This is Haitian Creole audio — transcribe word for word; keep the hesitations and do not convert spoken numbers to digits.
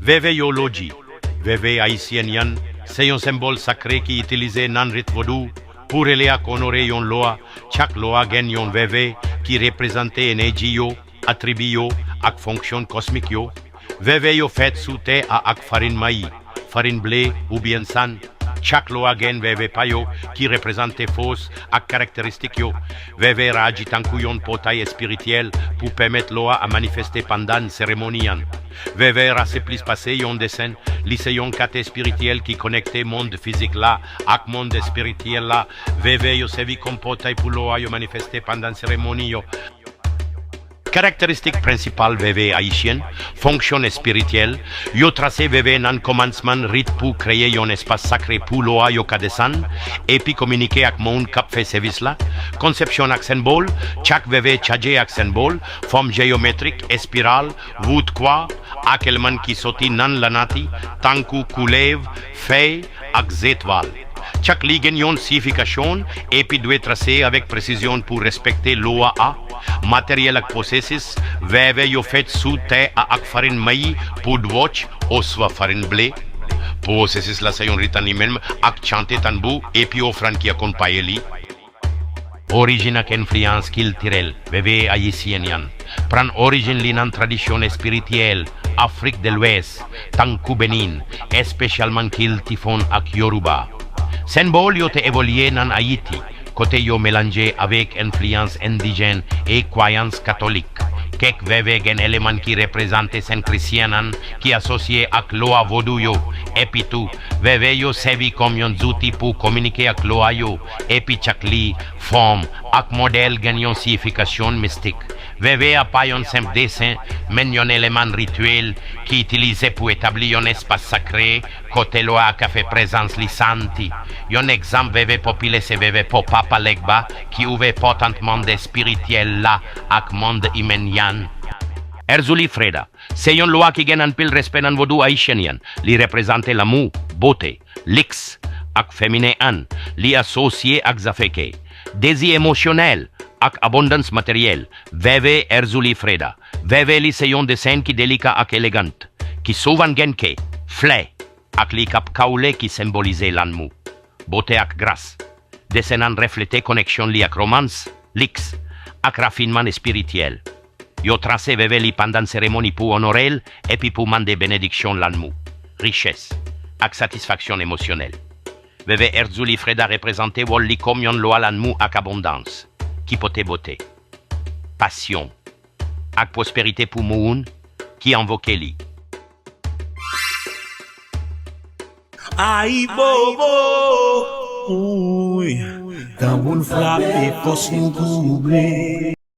Vèvè yo lodji. Vèvè ayisyèn an se yon senbòl sakre ki itilize nan rit vodou pou rele ak onore yon lwa. Chak lwa gen yon vèvè ki reprezante enèji yo, atribi yo, ak fonksyon kòsmik yo. Vèvè yo fèt sou tè a ak farin mayi, farin ble, oubyen sann. Chak lwa gen vèvè pa yo ki reprezante fòs ak karakteristik yo. Vèvè a aji tankou yon pòtay espirityèl pou pèmèt lwa a manifeste pandan seremoni an. Vèvè a se plis pase yon desen, li se yon kat espirityèl ki konekte mond fizik la ak mond espirityèl la. Vèvè yo sèvi kòm pòtay pou lwa yo manifeste pandan seremoni yo. Karakteristik prensipal vèvè ayisyèn, fonksyon espirityèl, yo trase vèvè nan kòmansman rit pou kreye yon espas sakre pou lwa yo ka desann, epi kominike ak moun k ap fè sèvis la. Konsepsyon ak senbòl, chak vèvè chaje ak senbòl, fòm jeyometrik, espiral, vout kwa, ak eleman ki soti nan lanati, tankou koulèv, fèy, ak zetwal. Chak li gen yon siyifikasyon epi dwe trase avèk presizyon pou respekte lwa a. Materyèl ak pwosesis, vèvè yo fèt sou tè a ak farin mayi, poud wòch, oswa farin ble. Pwosesis la se yon rit an li menm ak chante tanbou epi ofrann ki akonpaye li. Orijin ak enfliyans kiltirèl vèvè ayisyèn an pran orijin li nan tradisyon espirityèl Afrik de Lwès, tankou Benin, espesyalman Kiltifon ak Yoruba. Senbòl yo te evolye nan Ayiti, kote yo melanje avèk enfliyans endijèn e kwayans katolik. Kèk vèvè gen eleman ki reprezante sen Krisyen an ki asosye ak lwa vodou yo. Epi tou, vèvè yo sèvi kòm yon zouti pou kominike ak lwa yo, epi chak li, fòm, ak modèl gen yon siyifikasyon mistik. Vèvè a pa yon senp desen, men yon eleman rityèl ki itilize pou etabli yon espas sakre kote lwa a ka fè prezans li santi. Yon egzanp vèvè popilè se vèvè Popa Palegba ki ouvè pòt ant mond espirityèl la ak mond imen an. Erzulie Freda se yon lwa ki gen anpil respè nan vodou ayisyèn an. Li reprezante lanmou, bote, liks, ak feminen an. Li asosye ak zafè kè, dezi emosyonèl, ak abondans materyèl. Vèvè Erzulie Freda. Vèvè li se yon desen ki delika ak elegan, ki souvan gen kè, flè, ak li k ap kawle ki senbolize lanmou, bote ak gras. Desen an reflete koneksyon li ak romans, liks, ak rafinman espirityèl. Yo trase vèvè li pandan seremoni pou onore l epi pou mande benediksyon lanmou, richès, ak satisfaksyon emosyonèl. Vèvè Erzulie Freda reprezante wòl li kòm yon lwa lanmou ak abondans, ki pote bote, pasyon, ak pwosperite pou moun ki envoke li. Ayibobo! Wi, tanbou n frape, fòs nou twouble.